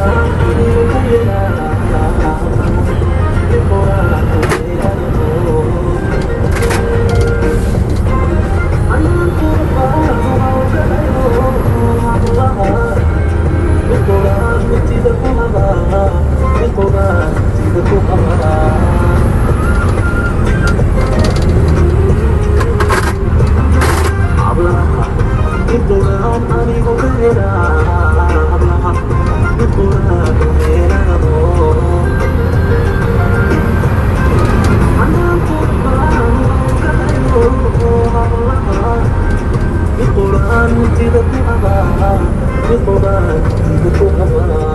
Anigu ka helaa mid quraan ku helano. Anaan qurbaanu hablaha, mid quraan murtida ku habaa, mid quraan murtida ku habaa. Hablaha mid quraan anigu ka helaa, hablaha mid quraan ku helano. Anaan qurbaanu galayo hablaha, mid quraan murtida ku habaa, mid quraan murtida ku habaa.